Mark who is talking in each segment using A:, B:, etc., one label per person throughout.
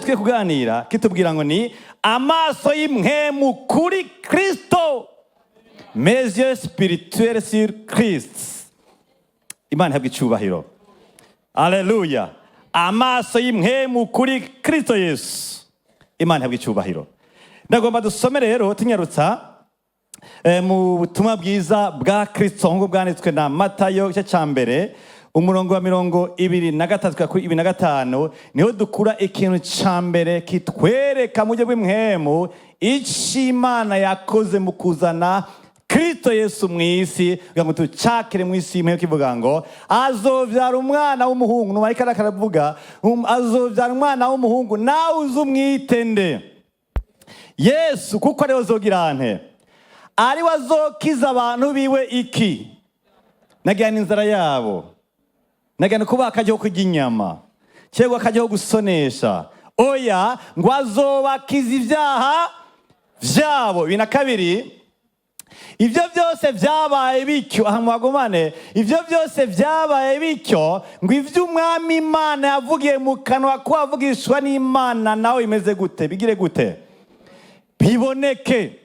A: Icyo twiye kuganira kitubwira ngo ni amaso y'impwemu kuri Kristo, mes yeux spirituels sur Christ. Imana ihabwa icyubahiro, aleluya. Amaso y'impwemu kuri Kristo Yesu, Imana ihabwa icyubahiro. Ndagomba dusome rero tunyarutsa mu butumwa bwiza bwa Kristo nk'uko bwanditswe na Matayo, igice cya 1, umurongo wa 23 kugera kuri 25. Niho dukura ikintu cya mbere kitwereka mu buryo bw'impwemu icyo Imana yakoze mu kuzana Kristo Yesu mu isi, kugira ngo tucakire mu isi y'impwemu. Kivuga ngo azobyara umwana w'umuhungu. Numarika aravuga azobyara umwana w'umuhungu, nawe uze umwite nde? Yesu, kuko ariwe azogira nte? Ariwe azokiza abantu biwe. Iki nagira inzara yabo, nagira kuba akajyaho kurya inyama cyangwa akajyaho gusonesha. Oya, ngo azobakiza ibyaha byabo. 22. Ibyo byose byabaye bityo, aha muhagumane, ibyo byose byabaye bityo ngo ibyo Umwami Imana yavugiye mu kanwa ko wavugishwa n'Imana nawe bimeze gute? Bigire gute? Biboneke.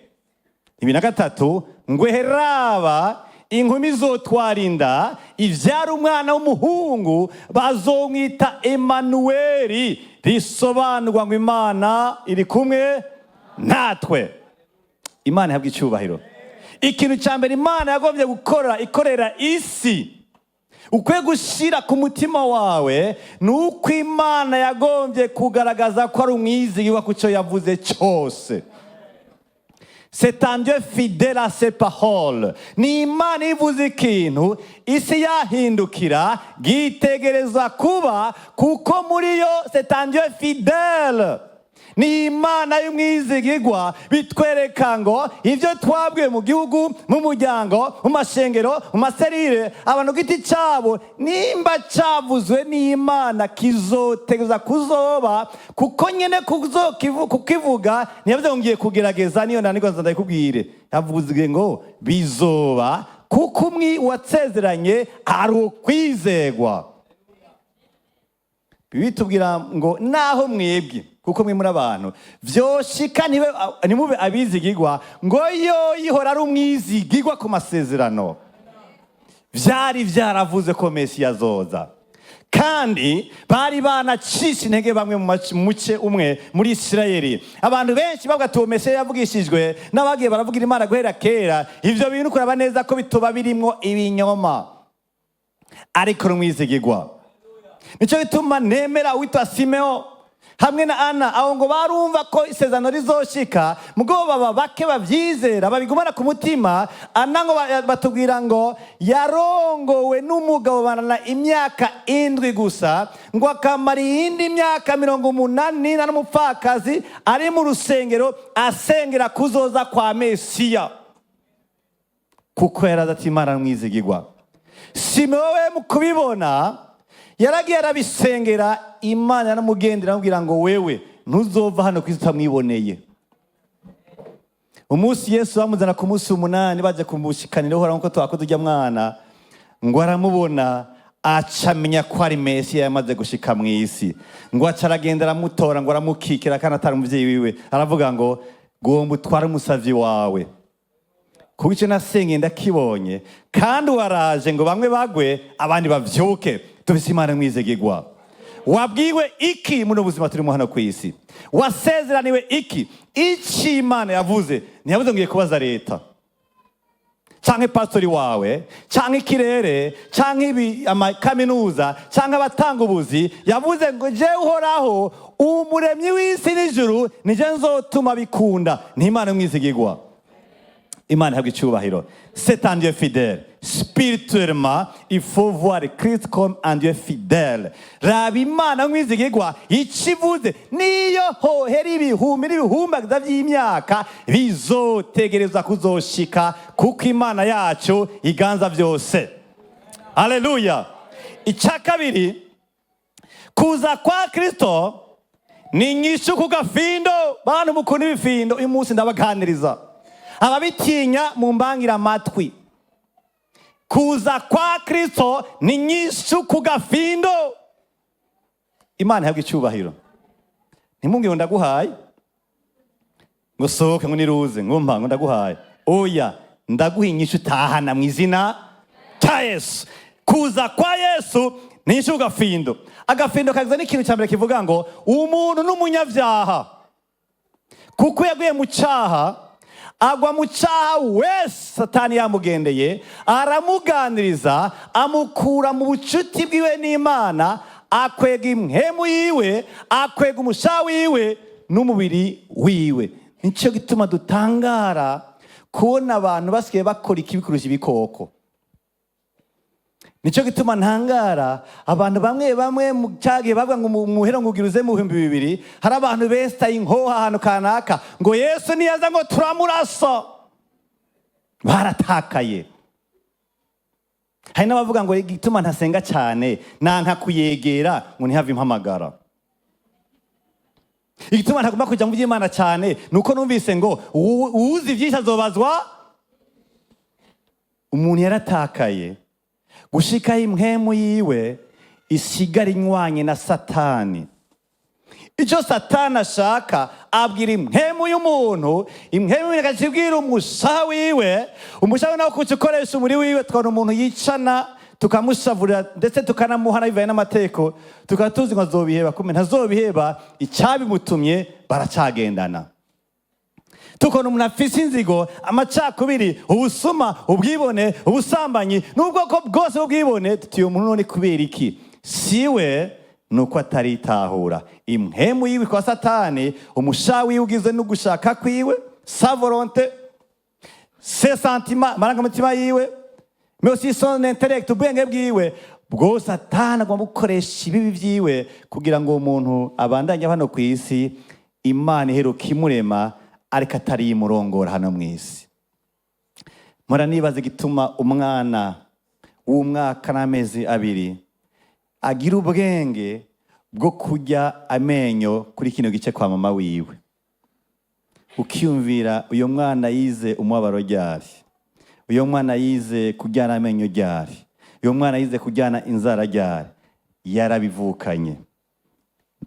A: 23 ngo heraba, inkumi izotwara inda, ibyara umwana w'umuhungu, bazomwita Emanuweli, risobanurwa ngo Imana iri kumwe natwe. Imana ihabwa icyubahiro. Ikintu cya mbere Imana yagombye gukora, ikorera isi, ukwiye gushyira ku mutima wawe, ni uko Imana yagombye kugaragaza ko ari umwizigirwa ku cyo yavuze cyose. C'est un Dieu fidèle à ses paroles. Ni Imana ivuze ikintu, isi yahindukira, gitegerezwa kuba, kuko muri yo c'est un Dieu fidèle. Ni Imana y'umwizigirwa. Bitwereka ngo ibyo twabwiwe mu gihugu, mu muryango, mu mashengero, mu ma cellules, abantu ku giti cyabo, nimba cyavuzwe n'Imana kizotegereza kuzoba, kuko nyine kukivuga ntiyavuze ngo ngiye kugerageza, niyo nanirwa nza ndabikubwire. Yavuze ngo bizoba, kuko umwi wasezeranye ari ukwizegwa. Bitubwira ngo naho mwebwe, kuko mwe muri abantu, vyoshika ntimube abizigirwa, ngo yo yihora ari umwizigirwa ku masezerano. Vyari vyaravuze ko Mesiya azoza, kandi bari banacisha intege bamwe mu muce umwe muri Isirayeli. Abantu benshi bavuga ati uwo Mesiya yavugishijwe n'abagiye baravugira Imana guhera kera, ivyo bintu kuraba neza ko bitoba birimwo ibinyoma, ariko rumwizigirwa. Nicyo gituma nemera uwitwa Simeo hamwe na Ana. Aho ngo barumva ko isezerano rizoshika, mugabo baba bake bavyizera, babigumana ku mutima. Ana ngo batubwira ngo yarongowe n'umugabo banana imyaka 7 gusa, ngo akamara iyindi myaka 84 n'umupfakazi, ari mu rusengero asengera kuzoza kwa Mesiya, kuko yarazi ati Imana mwizigirwa. Simeo we mu kubibona yaragiye arabisengera. Imana yaramugendera, aramubwira ngo wewe ntuzova hano ku isi utamwiboneye. Umunsi Yesu bamuzana ku munsi 8, baje kumushikanira Uhoraho nkuko twakoze ujya mwana, ngo aramubona, aca amenya ko ari Mesiya yamaze gushika mu isi. Ngo aca aragenda aramutora, ngo aramukikira kandi atari umuvyeyi wiwe. Aravuga ngo gomba utware umusavyi wawe, kuko icyo nasengeye ndakibonye, kandi waraje ngo bamwe bagwe abandi bavyuke. Dufise Imana mwizigirwa. Wabwiwe iki muri ubu buzima turimo hano ku isi? Wasezeraniwe iki? Iki Imana yavuze, ntiyavuze ngo ngiye kubaza leta canke pastori wawe canke ikirere canke ibi amakaminuza canke abatanga ubuzi. Yavuze ngo jewe Uhoraho, umuremyi w'isi n'ijuru, nije nzotuma bikunda. Ni Imana mwizigirwa. Imana ihabwa icyubahiro. C'est un Dieu fidèle. Spirituellement, il faut voir Christ comme un Dieu fidèle. Raba Imana mwizigirwa, icyo ivuze, niyo hohera ibihumbi n'ibihumbagiza by'imyaka, bizotegerezwa kuzoshika, kuko Imana yacu iganza byose. Haleluya. Icya kabiri, kuza kwa Kristo ni inyishu ku gafindo. Bantu mukunda ibifindo, uyu munsi ndabaganiriza. Ababitinya mumbangira amatwi. Kuza kwa Kristo ni nyishu ku gafindo. Imana ihabwa icyubahiro. Ntimubwire ngo ndaguhaye, ngo sohoke, ngo niruze, ngo mpa, ngo ndaguhaye. Oya, ndaguha inyishu utahana mu izina cya Yesu. Kuza kwa Yesu ni inyishu ku gafindo. Agafindo kagizwe n'ikintu cya mbere kivuga ngo umuntu n'umunyabyaha, kuko yaguye mu cyaha, agwa mu cyaha wese. Satani yamugendeye, aramuganiriza, amukura mu bucuti bwiwe n'Imana, akwega impwemu yiwe, akwega umushaha wiwe n'umubiri wiwe. Nicyo gituma dutangara kubona abantu basigaye bakora ikibi kurusha ibikoko. Nicyo gituma ntangara abantu bamwe bamwe mu cyagihe bavuga ngo muhero ngo ugira uze mu 2000, hari abantu besitaye inkoha ahantu kanaka, ngo Yesu niyaza ngo turamurasa. Baratakaye. Hari n'abavuga ngo igituma ntasenga cyane, nanka kuyegera ngo ntihave impamagara. Igituma ntagomba kujya mu by'Imana cyane ni uko numvise ngo uwuzi byinshi azobazwa. Umuntu yaratakaye gushikaho impwemu yiwe isigara inywanye na Satani. Icyo Satani ashaka abwira impwemu y'umuntu, impwemu y'umuntu ikakibwira umushaha wiwe, umushaha we nawe kuca ukoresha umubiri wiwe. Tukabona umuntu yicana, tukamushavurira, ndetse tukanamuhana bivanye n'amategeko, tukaba tuzi ngo azobiheba. Kumbe ntazobiheba, icyabimutumye baracagendana. Tukabona umuntu afise inzigo, amacakubiri, ubusuma, ubwibone, ubusambanyi n'ubwoko bwose bw'ubwibone, tuti uyu muntu none kubera iki? Siwe, ni uko ataritahura. Impwemu yiwe kwa Satani, umushaha wiwe ugizwe no gushaka kwiwe, sa volonté, ses sentiments, amarangamutima yiwe, mais aussi son intellect, ubwenge bwiwe bwose. Satani agomba gukoresha ibibi vyiwe kugira ngo uwo muntu abandanye hano ku isi. Imana iheruka imurema, ariko atari imurongora hano mu isi. Mpora nibaza igituma umwana w'umwaka n'amezi 2 agira ubwenge bwo kurya amenyo kuri kino gice kwa mama wiwe. Ukiyumvira, uyo mwana yize umubabaro ryari? Uyo mwana yize kuryana amenyo ryari? Uyo mwana yize kuryana inzara ryari? Yarabivukanye,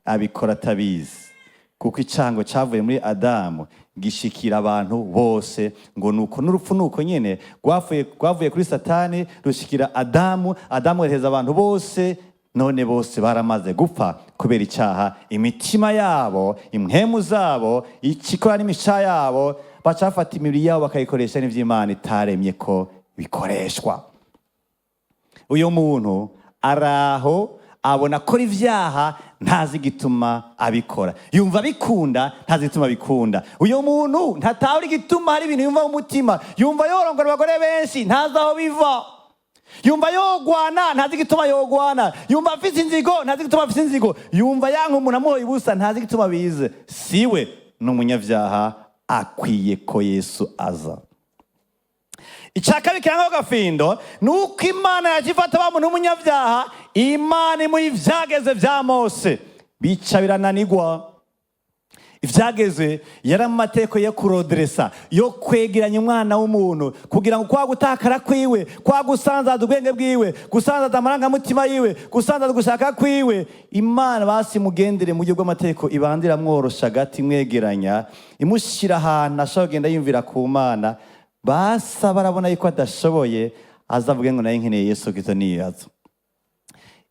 A: abikora atabizi, kuko icango cyavuye muri Adamu gishikira abantu bose. Ngo nuko n'urupfu nuko nyene rwavuye kuri Satani rushikira Adamu, Adamu yohereza abantu bose. None bose baramaze gupfa kubera icyaha. Imitima yabo, impwemu zabo, ikikora n'imisha yabo, baca bafata imibiri yabo bakayikoresha n'ivy'Imana itaremye ko bikoreshwa. Uyu muntu araho, abona akora ibyaha, ntazi igituma abikora, yumva abikunda, ntazi igituma abikunda. Uyu muntu ntatahura igituma hari ibintu yumva mu mutima. Yumva yorongora abagore benshi, ntazi aho biva. Yumva yogwana, ntazi igituma yogwana. Yumva afise inzigo, ntazi igituma afise inzigo. Yumva yanka umuntu amuhoye ubusa, ntazi igituma bize. Siwe, ni umunyabyaha, akwiye ko Yesu aza. Icya kabiri kiranga ako gafindo ni uko Imana yakifata wa muntu w'umunyabyaha, Imana imuha ivyageze vya Mose, bica birananigwa. Ivyageze yari mu mateko yo kuroderesa, yo kwegeranya umwana w'umuntu, kugira ngo kwa gutakara kwiwe, kwa gusanzaza ubwenge bwiwe, gusanzaza amarangamutima yiwe, gusanzaza gushaka kwiwe, Imana basi mugendere mu buryo bw'amategeko, ibanza iramworosha agati, imwegeranya, imushyira ahantu ashobora kugenda yumvira ku Mana. Basa barabona yuko adashoboye, azavuge ngo nayo nkeneye Yesu Kristo niyaza.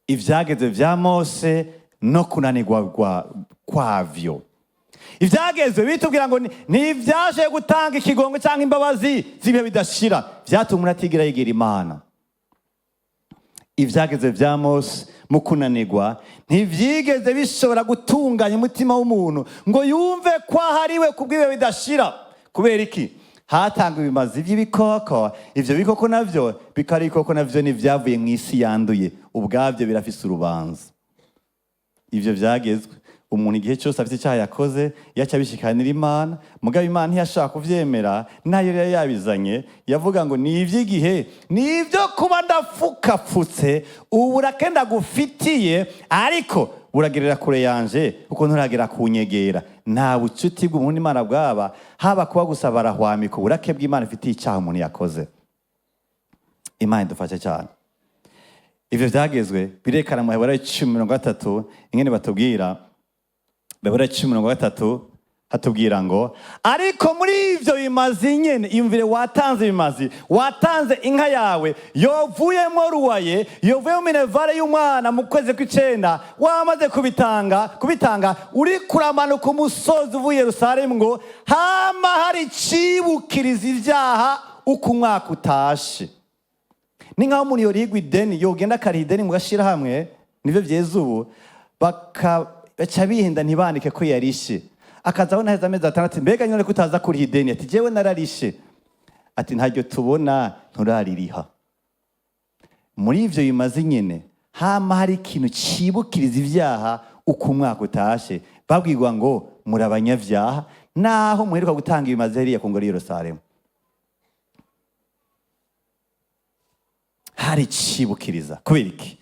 A: Ivyageze vya Mose no kunanirwa kwavyo. Ivyagezwe bitubwira ngo ntivyaje gutanga ikigongo cyangwa imbabazi z'ibihe bidashira, vyatuma umuntu atigera yegera Imana. Ivyageze vya Mose mu kunanirwa ntivyigeze bishobora gutunganya umutima w'umuntu ngo yumve ko ahariwe kubw'ibihe bidashira. Kubera iki? Hatangwa ibimazi by'ibikoko. Ivyo bikoko navyo bikaba ari ibikoko, navyo ntivyavuye mu isi yanduye, ubwabyo birafise urubanza. Ivyo vyagezwe, umuntu igihe cyose afite icyaha yakoze, yaca abishikanira Imana. Mugabo Imana ntiyashaka kuvyemera, nayo yari yabizanye. Yavuga ngo ni ivy'igihe, ni ibyo kuba ndafukapfutse uburake ndagufitiye, ariko buragerera kure yanje, kuko nturagera kunyegera. Nta bucuti bw'umuntu n'Imana bwaba, haba kuba gusa barahwamika uburake bw'Imana ifitiye icyaha umuntu yakoze. Imana idufashe cyane. Ivyo vyagezwe birekana mu Heburayo 10:30 ingene batubwira. Babura 10:30 hatubwira ngo ariko muri ivyo bimazi nyene, iyumvire, watanze ibimazi, watanze inka yawe yovuyemo loyer, yovuyemo minerval y'umwana mu kwezi kw'icenda, wamaze kubitanga, uri kuramanuka umusozi uvuye Yerusalemu, ngo hama hari icibukiriza ivyaha uko umwaka utashe. Ni nkaho umuntu yorigwa ideni, yogenda akariha ideni mu gashirahamwe, nivyo vyeza ubu, baca bihenda ntibandike ko yarishe, akaza abona heza amezi 6. Mbega nyone ko utaza kuriha ideni? Ati: "Jewe nararishe." Ati: "Ntaryo tubona, nturaririha." Muri ivyo bimaze nyene hama hari ikintu cibukiriza ivyaha uko umwaka utashe. Babwirwa ngo muri abanyavyaha naho muheruka gutanga ibimaze hariya ku ngoro i Yerusalemu. Hari icibukiriza. Kubera iki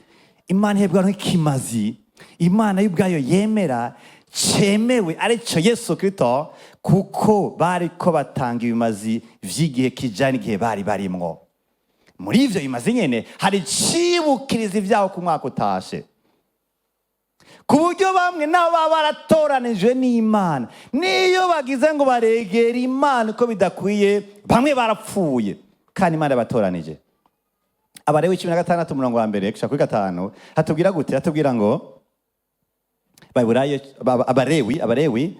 A: Imana ihebwa nk'ikimazi Imana y'ubwayo yemera cemewe, arico Yesu Kristo? Kuko bariko batanga ibimazi vy'igihe kijana igihe bari barimwo. Muri ivyo bimazi nyene hari icibukiriza ivyaho ku mwaka utashe, ku buryo bamwe nabo baba baratoranijwe n'Imana, niyo bagize ngo baregera Imana uko bidakwiye, bamwe barapfuye kandi Imana yabatoranije. Abalewi 16 umurongo wa mbere gushika kuri gatanu hatubwira gute? Hatubwira ngo Baheburayo, Abalewi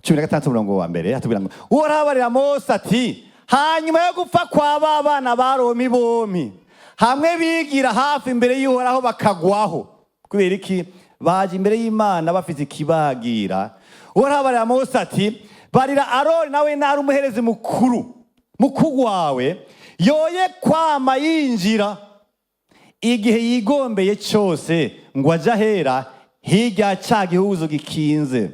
A: 16 umurongo wa mbere hatubwira ngo Uhoraho abarira Mose ati: "Hanyuma yo gupfa kwa ba bana ba Aroni bompi, hamwe bigira hafi imbere y'Uhoraho bakagwaho." Kubera iki? Baje imbere y'Imana bafite ikibagira. Uhoraho abarira Mose ati: "Barira Aroni, nawe nari umuherezi mukuru mukuru wawe, yoye kwama yinjira igihe yigombeye cyose ngo aje ahera hirya ca gihuzu gikinze,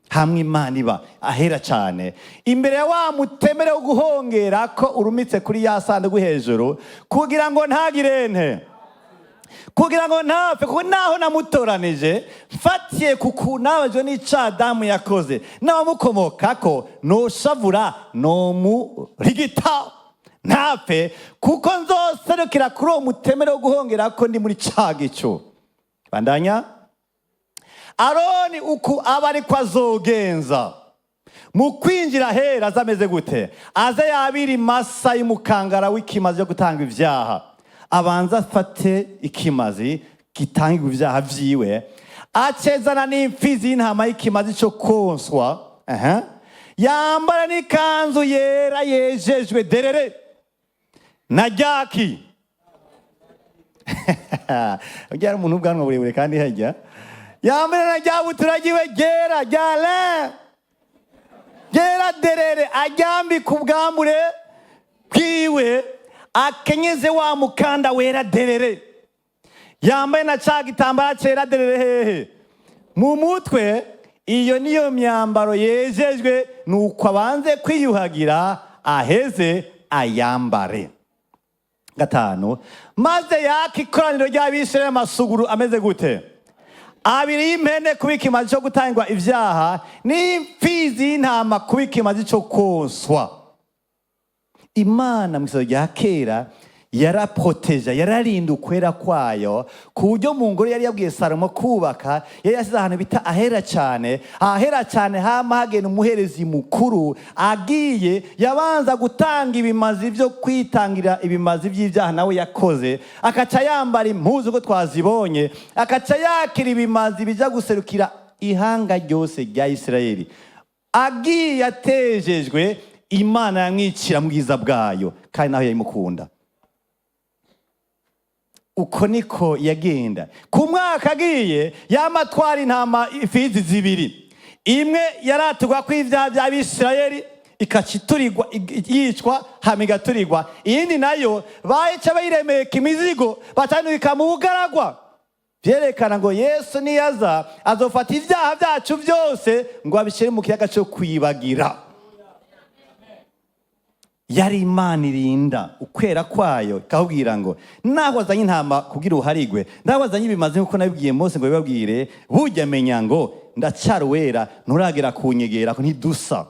A: hamwe Imana iba, ahera cyane, imbere ya wa mutemere wo guhongera ko urumitse kuri ya sanduku hejuru, kugira ngo ntagire nte, kugira ngo ntapfe, kuko naho namutoranije mfatiye ku nabajwe n'ico Adamu yakoze n'abamukomokako, noshavura nomurigita ntapfe, kuko nzoserukira kuri uwo mutemere wo guhongera ko ndi muri ca gicu." Bandanya. "Aroni uku aba ariko azogenza mu kwinjira hera. Aza ameze gute? Aze yabira imasa y'umukangara w'ikimazi yo gutanga ivyaha. Abanza afate ikimazi gitangirwa ivyaha vyiwe, acezana n'imfizi y'intama y'ikimazi cyo konswa. Aha. Yambara n'ikanzu yera yejejwe derere na ryaki." Ujya umuntu ubwanwa burebure kandi hajya yambara na rya butura ryiwe ryera rya lin, ryera derere, aryambika ubwambure bwiwe, akenyeze wa mukanda wera derere, yambaye na ca gitambara cera derere hehe? Mu mutwe. Iyo niyo myambaro yejejwe. Nuko abanze kwiyuhagira, aheze ayambare. Gatanu: "Maze yaka ikoraniro ry'Abisirayeli amasuguru ameze gute? Abiri y'impene kuba ikimazi cyo gutangwa ivyaha, n'imfizi y'intama kuba ikimazi cyo koswa." Imana mu isezerano rya kera yaraproteja, yararinda ukwera kwayo, ku buryo mu ngoro yari yabwiye Salomo kubaka, yari yasize ahantu bita ahera cyane. Ahera cyane hama hagenda umuherezi mukuru. Agiye, yabanza gutanga ibimazi byo kwitangira, ibimazi by'ibyaha nawe yakoze, akaca yambara impuzu uko twazibonye, akaca yakira ibimazi bijya guserukira ihanga ryose rya Isirayeli. Agiye atejejwe, Imana yamwicira mu bwiza bwayo, kandi naho yayimukunda. Uko niko yagenda ku mwaka. Agiye yamatwara intama ifizi zibiri. Imwe yaraturwa ko ibyaha by'Abisirayeli, ikaca iturirwa, yicwa, hama igaturirwa. Iyindi nayo bayica bayiremeka imizigo, bacanurika mu bugaragwa. Vyerekana ngo Yesu niyaza azofata ibyaha byacu byose ngo abishyire mu kiyaga cyo kwibagira. Yari Imana irinda ukwera kwayo, ikakubwira ngo naho wazanye intama kugira uharigwe, naho wazanye ibimaze nkuko nabibwiye Mose ngo bibabwire, burya menya ngo ndacyari uwera, nturagera kunyegera ko ntidusa.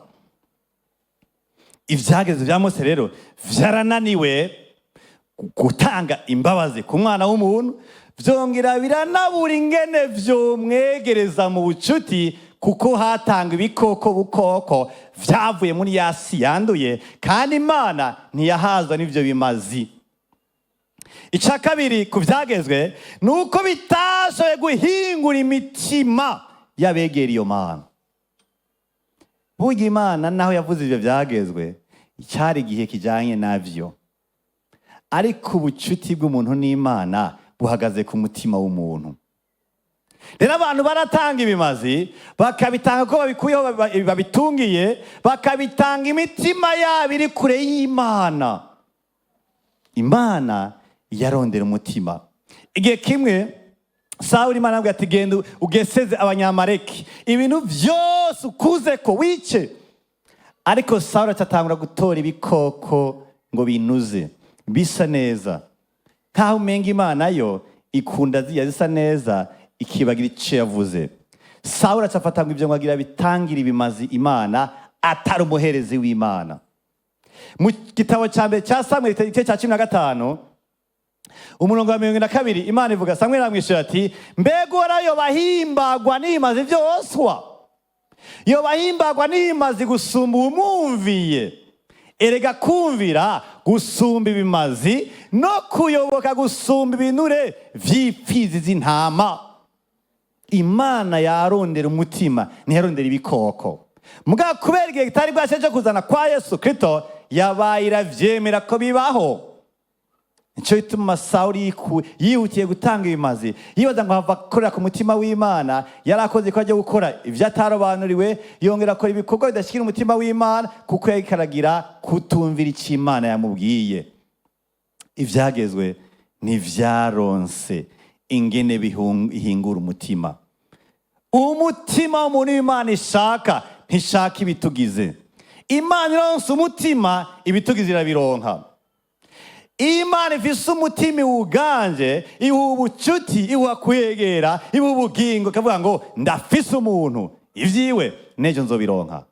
A: Ibyageze bya Mose rero vyarananiwe gutanga imbabazi ku mwana w'umuntu. Vyongera biranabura ingene vyomwegereza mu bucuti, kuko hatanga ibikoko bukoko vyavuye muri ya si yanduye, kandi Imana ntiyahazwa n'ivyo bimazi. Icya kabiri ku byagezwe ni uko bitashoboye guhingura imitima y'abegera iyo Mana. Burya Imana naho yavuze ibyo byagezwe, cyari igihe kijyanye nabyo, ariko ubucuti bw'umuntu n'Imana buhagaze ku mutima w'umuntu. Rero abantu baratanga ibimazi, bakabitanga ko babikuyeho, babitungiye, bakabitanga imitima yabo iri kure y'Imana. Imana yarondera umutima. Igihe kimwe Sawuli, Imana aramubwira ati: "Genda ugeseze Abanyamareki, ibintu byose ukuze ko wice." Ariko Sawuli atatangura gutora ibikoko ngo binuze, bisa neza, nkaho umenga Imana yo ikunda ziriya zisa neza, ikibagira icyo yavuze. Sawuli acafata ngo ibyo ngo agira bitangira ibimazi Imana, atari umuherezi w'Imana. Mu gitabo cya mbere cya Samweli, igice cya 15, umurongo wa 42, Imana ivuga, Samweli aramwishyura ati: "Mbega Uhoraho yobahimbagwa n'ibimazi vyoswa, yobahimbagwa n'ibimazi gusumba uwumwumviye? Erega kumvira gusumba ibimazi, no kuyoboka gusumba ibinure vy'ipfizi z'intama." Imana yarondera umutima, ntiyarondera ibikoko. Mugabo kubera igihe kitari bwashe cyo kuzana kwa Yesu Kristo, yabaye iravyemera ko bibaho. Nicyo gituma Sawuli yihutiye gutanga ibimazi, yibaza ngo hava akorera ku mutima w'Imana. Yari akoze ko ajya gukora ibyo atarobanuriwe, yongera akora ibikorwa bidashyikira umutima w'Imana, kuko yariko kutumvira icyo Imana yamubwiye. Ibyagezwe ntivyaronse ingene bihingura umutima. Umutima w'umuntu w'Imana ishaka, ntishaka ibitugize. Imana ironse umutima, ibitugize irabironka. Iyo Imana ifise umutima iwuganje, iwuha ubucuti, iwuha kwegera, iwuha ubugingo, ikavuga ngo: "Ndafise umuntu, ivyiwe n'ejo nzobironka."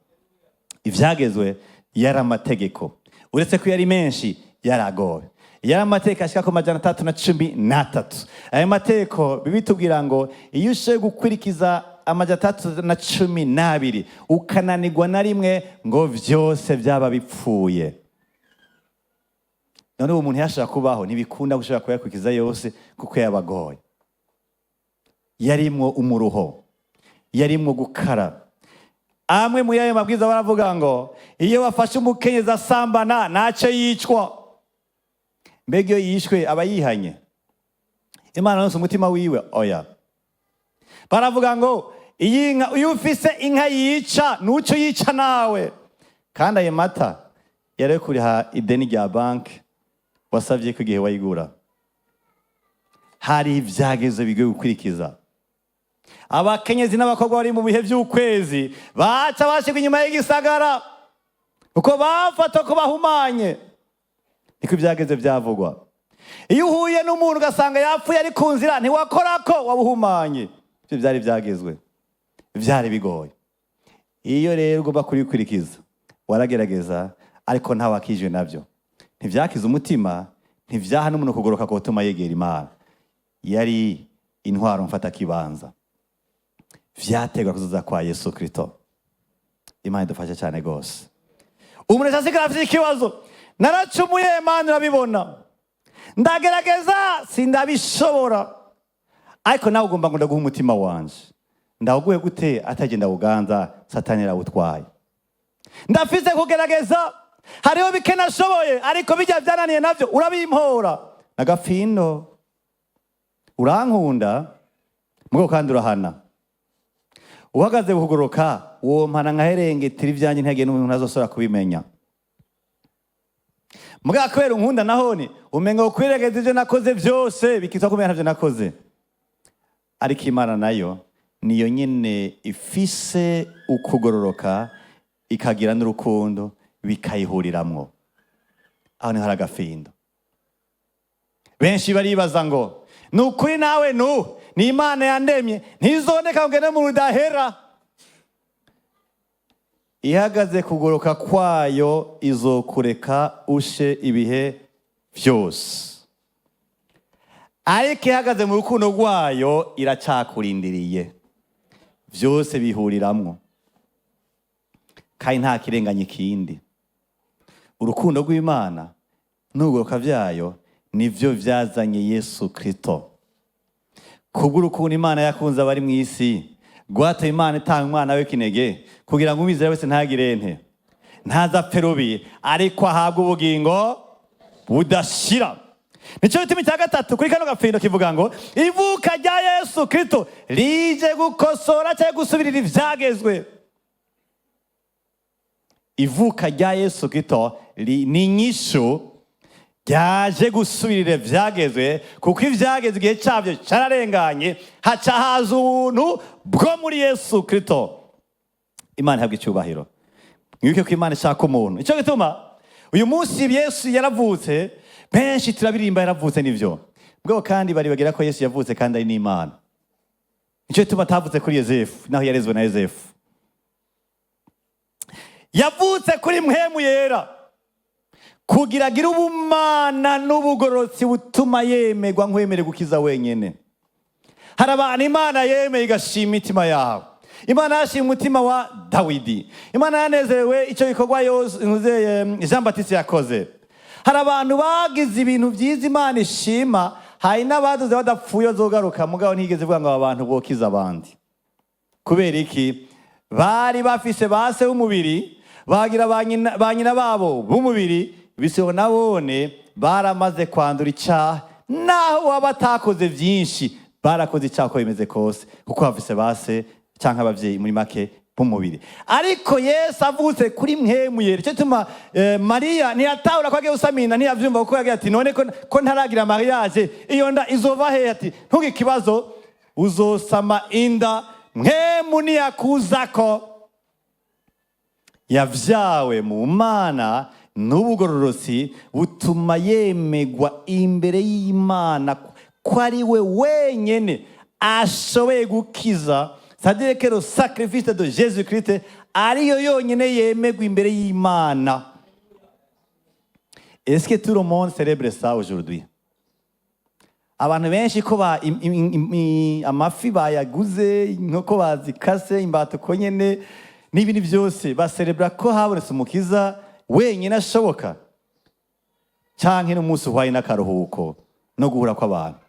A: Ivyagezwe yari amategeko, uretse ko yari menshi, yaragoye. Yari amategeko ashika ku 313. Ayo mategeko bibitubwira ngo iyo ushoboye gukurikiza 312, ukananirwa na rimwe, ngo vyose byaba bipfuye. None ubu umuntu yashobora kubaho? Ntibikunda gushobora kuyakurikiza yose, kuko yabagoye, yarimwo umuruho, yarimwo gukara. Amwe muri ayo mabwiriza baravuga ngo iyo bafashe umukenyezi asambana, ntacyo yicwa. Mbega iyo yishwe aba yihanye? Imana yose umutima wiwe? Oya. Baravuga ngo iyi nka, iyo ufise inka yica, nuco yica nawe. Kandi ayo mata yari kuriha ideni rya banki wasabye ko igihe wayigura. Hari ibyagezo bigiye gukurikiza. Abakenyezi n'abakobwa bari mu bihe by'ukwezi baca bashirwa inyuma y'igisagara, kuko bafata ko bahumanye. Niko ibyageze byavugwa. Iyo uhuye n'umuntu ugasanga yapfuye ari ku nzira, ntiwakora ko wabuhumanye. Ibyo byari byagezwe, byari bigoye. Iyo rero ugomba kubikurikiza, waragerageza, ariko ntawakijwe nabyo. Ntibyakiza umutima, ntibyaha n'umuntu kugoroka gutuma yegera Imana. Yari intwaro mfatakibanza, vyategwa kuzoza kwa Yesu Kristo. Imana idufashe cyane rwose. Umuntu asigara afite ikibazo: "Naracumuye Imana, urabibona, ndagerageza sindabishobora, ariko nawe ugomba ngo ndaguhe umutima wanje." Ndawuguhe gute atagenda uganza? Satani arawutwaye. "Ndafise kugerageza, hariho bike nashoboye, ariko bijya byananiye navyo urabimpora." Nagafindo, urankunda mugabo kandi urahana. Uhagaze kugoroka, wompana nkaherengetera ibyanjye, ntihagire n'umuntu azosora kubimenya. Mugabo kubera unkunda, nahone umenga ukwiregeza ibyo nakoze byose, bikitwa kumenya ntavyo nakoze. Ariko Imana nayo niyo nyene ifise ukugororoka, ikagira n'urukundo, bikayihuriramwo. Aho niho hari agafindo. Benshi baribaza ngo ni ukuri nawe nu ni Imana yandemye, ntizoneka ngo ngende mu rudahera. Ihagaze kugoroka kwayo, izokureka ushe ibihe byose. Ariko ihagaze mu rukundo rwayo, iracakurindiriye. Byose bihuriramwo kandi nta kirenganya ikindi. Urukundo rw'Imana n'ugoroka byayo nibyo byazanye Yesu Kristo. Kubw'urukundo Imana yakunze abari mu isi, rwateye Imana itanga umwana w'ikinege kugira ngo umwizera wese ntagire nte? Ntazapfe rubi, ariko ahabwe ubugingo budashira. Nicyo gituma icya gatatu kuri kano gafindo kivuga ngo ivuka rya Yesu Kristo rije gukosora cyangwa gusubirira ivyagezwe. Ivuka rya Yesu Kristo ni inyishu, ryaje gusubirira ivyagezwe, kuko ivyagezwe igihe cyabyo cyararenganye, haca haza ubuntu bwo muri Yesu Kristo. Imana ihabwa icyubahiro. Mwibuke ko Imana ishaka umuntu. Icyo gituma uyu munsi Yesu yaravutse, benshi turabirimba, yaravutse nivyo bwo, kandi baribagira ko Yesu yavutse kandi ari n'Imana. Nicyo gituma atavutse kuri Yosefu, naho yarezwe na Yosefu. Yavutse kuri Mpwemu Yera kugira agire ubumana n'ubugororotsi butuma yemerwa nk'uwemerewe gukiza wenyine. Hari abantu Imana yemeye, igashima imitima yawe. Imana yashima umutima wa Dawidi. Imana yanezerewe icyo gikorwa yose Jean Baptiste yakoze. Hari abantu bagize ibintu byiza Imana ishima. Hari n'abaduze badapfuye bazogaruka, mugabo ntigeze ivuga ngo aba bantu bokiza abandi. Kubera iki? Bari bafise base b'umubiri, bagira ba nyina babo b'umubiri, biseho nabone baramaze kwandura icyaha. Naho waba atakoze byinshi, barakoze icyaha uko bimeze kose, kuko bafise base cyangwa ababyeyi muri make b'umubiri. Ariko Yesu avutse kuri Mpwemu Yera. Icyo gituma Mariya ntiyatahura ko agiye gusamina, ntiyavyumva, kuko yagiye ati: "None ko ntaragira mariage, iyo nda izova hehe?" Ati: "Ntugire ikibazo, uzosama inda Mpwemu niyakuzako." Yavyawe mu Mana n'ubugororotsi butuma yemegwa imbere y'Imana ko ari we wenyene ashoboye gukiza, c'est-à-dire que le sacrifice de Jésus Christ ariyo yonyene yemegwa imbere y'Imana. Est-ce que tout le monde célèbre ça aujourd'hui? Abantu benshi ko ba amafi bayaguze, inkoko bazikase, imbata uko nyene, n'ibindi byose, baserebra ko habonetse umukiza wenyine ashoboka, canke n'umunsi uhwaye n'akaruhuko no guhura kw'abantu?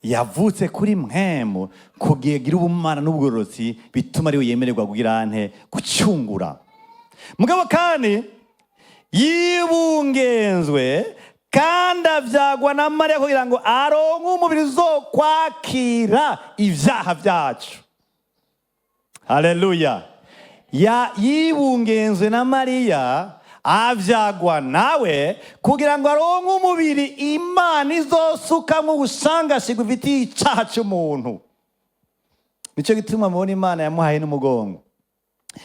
A: Yavutse kuri Mpwemu kugira agire ubumana n'ubugororotsi bituma ariwe yemererwa kugira nte? Gucungura. Mugabo kandi yibungenzwe kandi avyagwa na Mariya kugira ngo aronke umubiri uzokwakira ivyaha vyacu. Haleluya! Ya yibungenzwe na Mariya, avyagwa nawe kugira ngo aronke umubiri Imana izosukamwo ubushangashi bufitiye icaha c'umuntu. Nicyo gituma mubona Imana yamuhaye n'umugongo.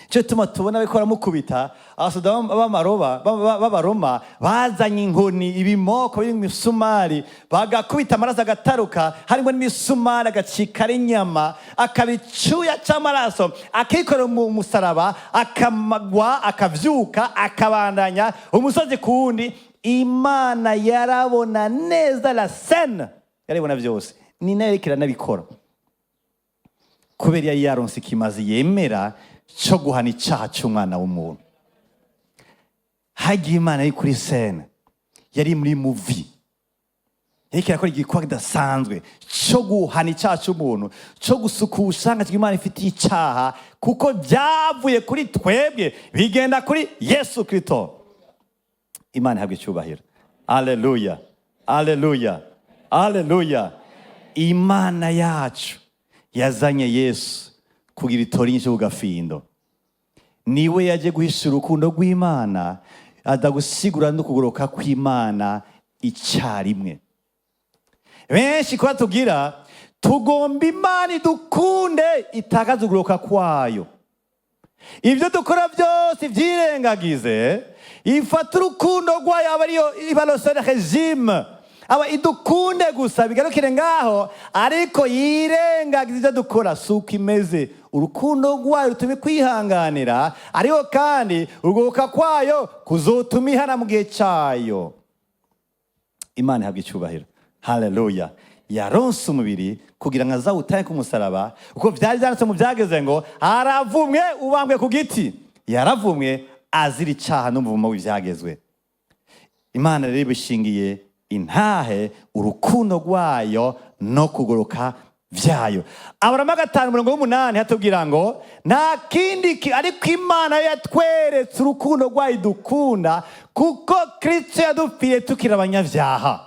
A: Nicyo gituma tubona bariko baramukubita, abasoda b'Abaroma bazanye inkoni, ibimoko biri mu misumari, bagakubita, amaraso agataruka, harimo n'imisumari, agacika ari inyama, akaba icuya c'amaraso, akikorera mu musaraba, akamagwa, akavyuka, akabandanya umusozi ku wundi. Imana yarabona neza la scène, yarabona byose, ni nayo yariko iranabikora, kubera yari yaronse ikimazi yemera cyo guhana icyaha cy'umwana w'umuntu. Hagiye Imana yari kuri scène, yari muri movie, yariko irakora igikorwa kidasanzwe cyo guhana icyaha cy'umuntu, cyo gusukura ngo Imana ifitiye icyaha, kuko byavuye kuri twebwe bigenda kuri Yesu Kristo. Imana ihabwa icyubahiro. Aleluya, aleluya, aleluya! Imana yacu yazanye Yesu kugira itora inyishu ku gafindo. Niwe yaje guhishura urukundo rw'Imana, aza gusigura no kugoroka kw'Imana icyarimwe. Benshi kuba tugira tugomba Imana idukunde, itakaza ukugoroka kwayo, ibyo dukora byose ibyirengagize, ifata urukundo rwayo aba ariyo iba le seul régime, aba idukunde gusa, bigarukire ngaho, ariko yirengagiza ibyo dukora. Si uko imeze. Urukundo rwayo rutuma kwihanganira, ariko kandi urugoka kwayo kuzotuma ihana mu gihe cyayo. Imana ihabwa icyubahiro. Haleluya! Yaronse umubiri kugira ngo azawutange ku musaraba, kuko byari byanditse mu byageze ngo: "Aravumwe ubambwe ku giti." Yaravumwe azira icyaha n'umuvumo w'ibyagezwe. Imana rero ibishingiye intahe urukundo rwayo no kugoroka byayo. Abaroma 5 umurongo w'umunani hatubwira ngo nta kindi ariko Imana yatweretse urukundo rwayo dukunda, kuko Kristo yadupfiriye tukiri abanyabyaha.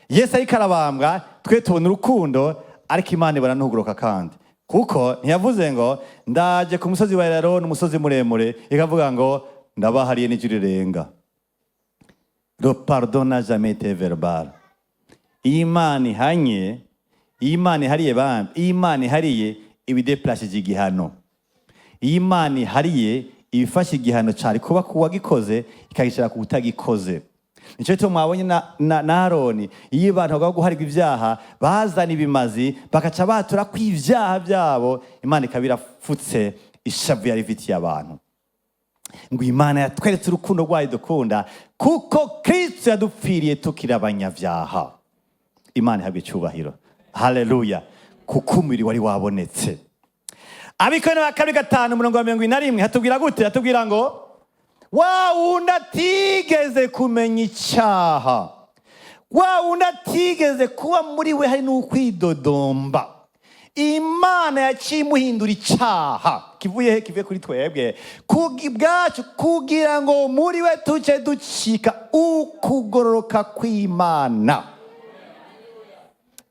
A: Yesu ariko arabambwa, twe tubona urukundo, ariko Imana ibona n'ukugoroka. Kandi kuko ntiyavuze ngo: "Ndaje ku musozi wa Elayono, umusozi muremure," ikavuga ngo: "Ndabahariye n'ijwi rirenga." Le pardon n'a jamais été verbal. Iyo Imana ihanye, iyo Imana ihariye bambi, iyo Imana ihariye, iba idéplacije igihano. Iyo Imana ihariye, iba ifashe igihano cari kuba ku wagikoze, ikagishyira ku utagikoze. Nicyo gituma mwabonye na Aroni, iyo abantu bagomba guharirwa ibyaha, bazana ibimazi, bagaca batura ko ibyaha byabo, Imana ikaba irafutse ishavu yari ifitiye abantu. Ngo Imana yatweretse urukundo rwayo dukunda, kuko Kristo yadupfiriye tukiri abanyabyaha. Imana ihabwa icyubahiro. Haleluya! Kuko umubiri wari wabonetse. Abakorinto ba kabiri 5 umurongo wa 41 hatubwira gute? Hatubwira ngo wa wundi atigeze kumenya icyaha, wa wundi atigeze kuba muri we hari n'ukwidodomba, Imana yaciye imuhindura icyaha. Kivuye he? Kivuye kuri twebwe bwacu, kugira ngo muri we tuce ducika ukugororoka kw'Imana.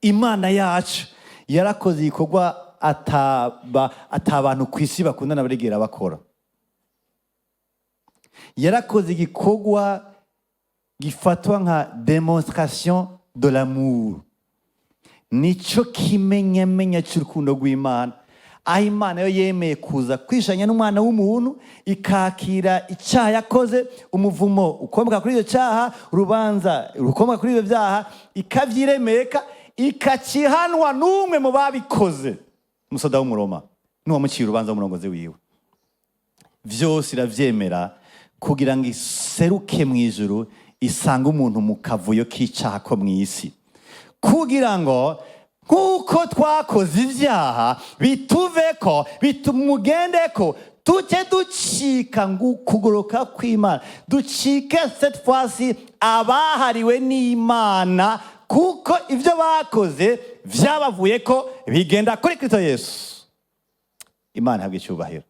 A: Imana yacu yarakoze igikorwa atabantu ku isi bakundana barigera bakora. Yarakoze igikorwa gifatwa nka démonstration de l'amour. Nico kimenyamenya cy'urukundo rw'Imana, aho Imana yo yemeye kuza kwishanya n'umwana w'umuntu, ikakira icyaha yakoze, umuvumo ukomoka kuri icyo cyaha, urubanza rukomoka kuri ibyo byaha, ikabyiremeka, ikakihanwa n'umwe mu babikoze, umusoda w'Umuroma n'uwamuciye urubanza w'umurongozi wiwe. Vyose iravyemera kugira ngo iseruke mu ijuru, isange umuntu mu kavuyo k'icaha ko mu isi, kugira ngo nk'uko twakoze ibyaha bituveko, bitumugendeko, tuce ducika ngo ukugoroka kw'Imana, ducike cette fois-ci abahariwe n'Imana, kuko ibyo bakoze vyabavuye ko bigenda kuri Kristo Yesu. Imana ihabwa icyubahiro.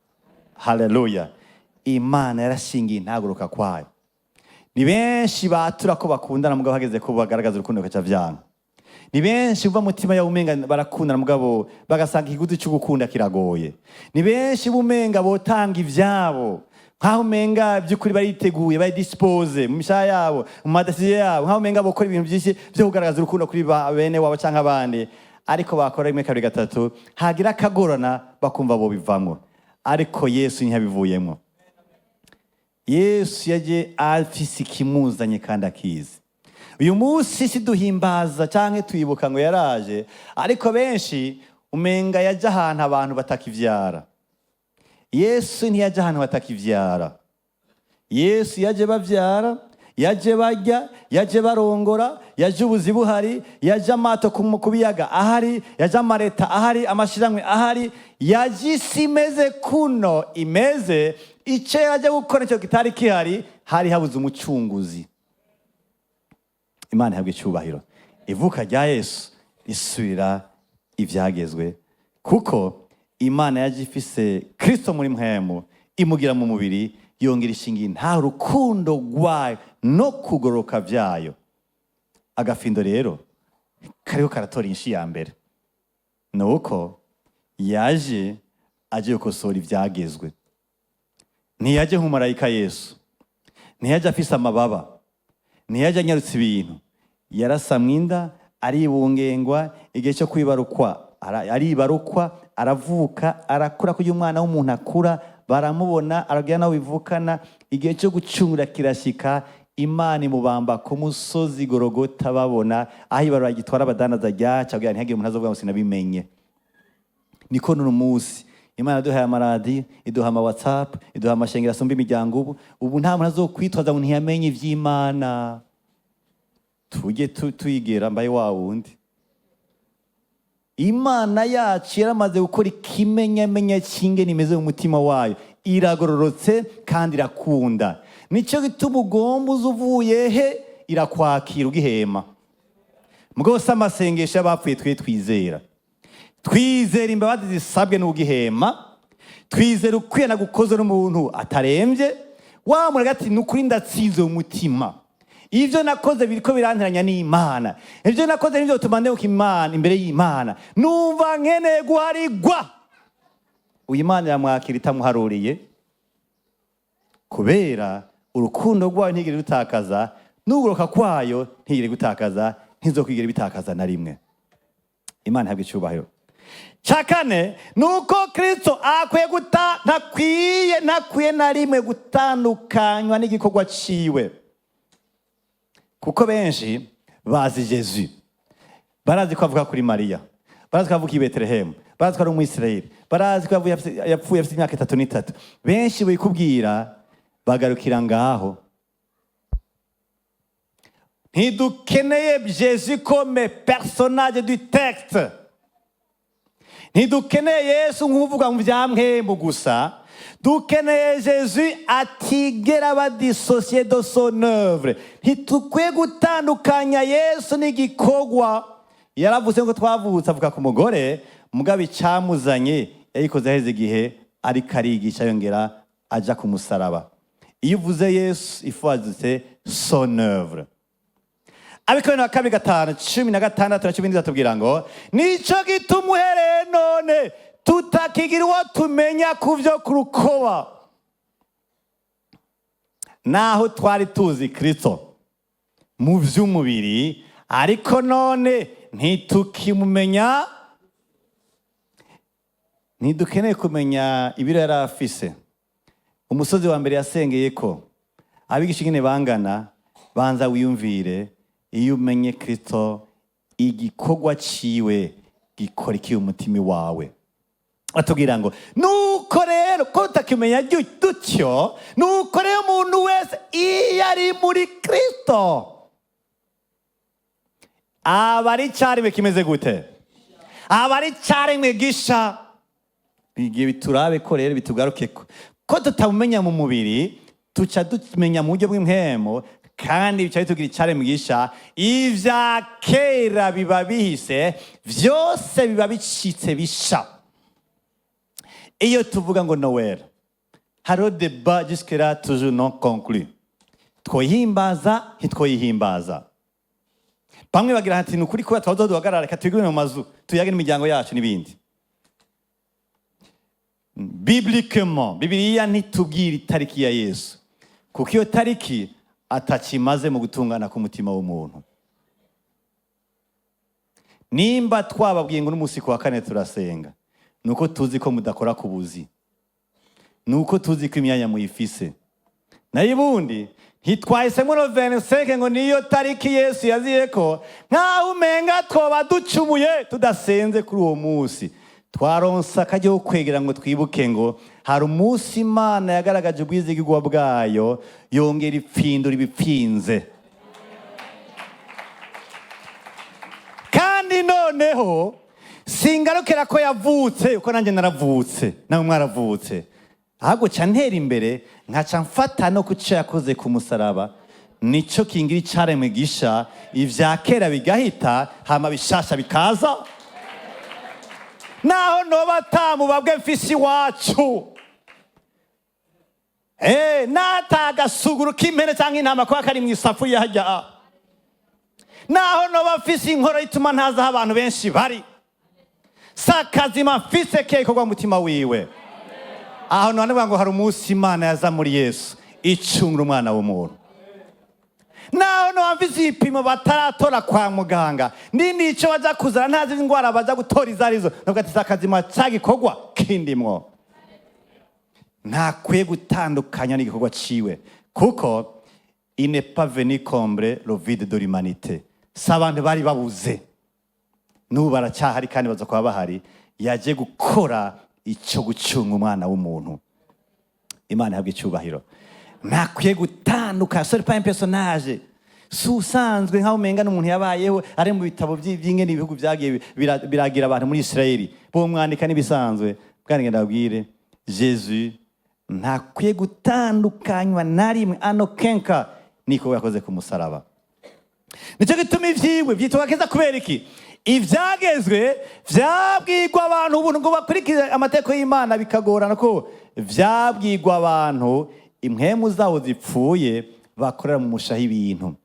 A: Haleluya! Imana yarashingiye intagoroka kwayo. Ni benshi batura ko bakundana, mugabo hageze ko bagaragaza urukundo bagaca vyanka. Ni benshi uva mutima yawe umenga barakundana, mugabo bagasanga ikiguzi cyo gukunda kiragoye. Ni benshi bumenga botanga ivyabo, nkaho umenga by'ukuri bariteguye, bari disposés mu mishaha yabo, mu madécisions yabo, nkaho umenga bokora ibintu byinshi byo kugaragaza urukundo kuri bene wabo canke abandi, ariko bakora rimwe, kabiri, gatatu, hagira akagorana, bakumva bo bivamwo. Ariko Yesu ntiyabivuyemwo. Yesu yaje afise ikimuzanye kandi akizi. Uyu munsi si duhimbaza canke twibuka ngo yaraje, ariko benshi umenga yaje ahantu abantu batakivyara. Yesu ntiyaje ahantu batakivyara. Yesu yaje bavyara, yaje barya, yaje barongora, yaje ubuzi buhari, yaje amato ku biyaga ahari, yaje amareta ahari, amashirahamwe ahari, yaje isi imeze kuno imeze. Icyo yaje gukora icyo kitari kihari, hari habuze umucunguzi. Imana ihabwa icyubahiro. Ivuka rya Yesu risubira ibyagezwe, kuko Imana yaje ifise Kristo muri mpwemu, imugira mu mubiri, yongera ishingiye nta rukundo rwayo no kugoroka byayo. Agafindo rero kariho karatora inshi ya mbere ni uko yaje aje gukosora ibyagezwe. Ntiyaje nk'umumarayika. Yesu ntiyaje afise amababa, ntiyaje anyarutse ibintu. Yarasamwe inda, aribungengwa, igihe cyo kwibarukwa aribarukwa, aravuka, arakura kugira umwana w'umuntu akura, baramubona, arabwira nawe bivukana. Igihe cyo gucungura kirashyika, Imana imubamba ku musozi Gorogota babona, aho ibarura gitwara abadandaza ryaca, kugira ntihagire umuntu azovuga ngo sinabimenye. Niko n'uno munsi Imana yaduhaye amaradiyo, iduha ama WhatsApp, iduha amashengero asumba imiryango. Ubu nta muntu azokwitwaza ngo ntiyamenye ivy'Imana. Tujye tuyigera mbaye wa wundi. Imana yacu yaramaze gukora ikimenyamenya cy'ingene imeze mu mutima wayo. Iragororotse kandi irakunda. Nicyo gituma ugomba uza uvuye he, irakwakira ugihema. Mugabo si amasengesho y'abapfuye. Twe twizera imbabazi zisabwe n'ugihema, twizera ukwiyana gukozwe n'umuntu atarembye. Wa muntu ati: "Ni ukuri ndatsinze mu mutima, ibyo nakoze biriko biranteranya n'Imana, ibyo nakoze nibyo bituma ndebuka Imana imbere y'Imana, numva nkeneye guharigwa." Uyu Imana iramwakira itamuharuriye, kubera urukundo rwayo ntigere rutakaza, n'ugoroka kwayo ntigere gutakaza, ntizokwigera bitakaza na rimwe. Imana ihabwa icyubahiro. Cya kane ni uko Kirisito akwiye guta ntakwiye na rimwe gutandukanywa n'igikorwa ciwe, kuko benshi bazi Jesu, barazi ko avuka kuri Mariya, barazi ko avuka i Betelehemu, barazi ko ari Umwisirayeli, barazi ko yapfuye afite imyaka 33. Benshi bikubwira bagarukira ngaho. Ntidukeneye Jésus comme personnage du texte, ntidukeneye Yesu nk'uvuga mu bya mpwemu gusa. Dukeneye Jésus atigera aba dissocié de son œuvre. Ntitukwiye gutandukanya Yesu n'igikorwa. Yaravuze ngo twavutse avuga ku mugore, mugabo icyamuzanye yayikoze aheze igihe ariko arigisha, yongera aja ku musaraba. Iyo uvuze Yesu, ifu son œuvre. Abikorinto wa kabiri 5:16 na 17 atubwira ngo: "Nico gituma uhereye none tutakigira uwo tumenya ku byo ku rukoba. Naho twari tuzi Kristo mu by'umubiri, ariko none ntitukimumenya." Ntidukeneye kumenya ibiro yari afise, umusozi wa mbere yasengeye ko, abigisha ingene bangana. Banza wiyumvire: iyo umenye Kristo, igikorwa ciwe gikora iki umutima wawe? Batubwira ngo: "Nuko rero ko tutakimenya dutyo, nuko rero umuntu wese iyo ari muri Kristo aba ari icyaremwe kimeze gute? Aba ari icyaremwe gisha." Bigiye biturabe ko rero bitugaruke ko tutamumenya mu mubiri, tuca tumenya mu buryo bw'impwemu, kandi bica bitugira icyaremwe gisha. Ibya kera biba bihise, byose biba bicitse bisha. Iyo tuvuga ngo Noël, hariho débat jusque-là toujours non conclu: twoyihimbaza, ntitwoyihimbaza? Bamwe bagira ati: "Ni ukuri kuba twaza duhagarara, reka twigumire mu mazu, tuyage n'imiryango yacu" n'ibindi. Bibliquement, Bibiliya ntitubwira itariki ya Yesu, kuko iyo tariki atakimaze mu gutungana k'umutima w'umuntu. Nimba twababwiye ngo n'umunsi ku wa kane turasenga, ni uko tuzi ko mudakora ku buzi, ni uko tuzi ko imyanya muyifise. Nayo ubundi ntitwahisemo le 25 ngo niyo tariki Yesu yaziye ko, nk'aho umenga twoba ducumuye tudasenze kuri uwo munsi. Twaronsa akaryo ko kwegera ngo twibuke ngo hari umunsi Imana yagaragaje ubwizigirwa bwayo, yongera ipfindura ibipfinze. Kandi noneho singarukira ko yavutse, uko nanjye naravutse, nawe mwaravutse, ahubwo ca ntera imbere nkaca mfata no ku cyo yakoze ku musaraba. Nico kingira icaremwe gisha, ivya kera bigahita, hama bishasha bikaza. Naho noba atamubabwe mfise iwacu, nata agasuguru k'impene cyangwa intama kuba kari mu isafuriya hajya, naho noba mfise inkoro ituma ntazi aho abantu benshi bari, si akazima mfise ke ikorwa mutima wiwe. Aho none ngo hari umunsi Imana yaza muri Yesu icungura umwana w'umuntu. Naho noba mfise ibipimo bataratora kwa muganga, nindi ico baja kuzana, ntazi indwara baja gutora izo arizo, navuga ati: "Si akazima cagikorwa kindimwo." Ntakwiye gutandukanya n'igikorwa ciwe, kuko il n'est pas venu combler le vide de l'humanité. Si abantu bari babuze, n'ubu baracyahari kandi baza kuba bahari. Yaje gukora icyo gucunga umwana w'umuntu. Imana ihabwa icyubahiro. Ntakwiye gutandukana, ce n'est pas un personnage. Si usanzwe nk'aho umenga n'umuntu yabayeho ari mu bitabo by'ingene ibihugu byagiye biragira abantu muri Israeli, bomwandika n'ibisanzwe. Bwange ndabwire, Jésus ntakwiye gutandukanywa na rimwe ano kenka niko yakoze ku musaraba. Nicyo gituma ivyiwe vyitwa keza. Kubera iki? Ivyagezwe vyabwirwa abantu ubuntu ngo bakurikize amategeko y'Imana, bikagorana ko vyabwirwa abantu impwemu zabo zipfuye, bakorera mu mushaha ibintu.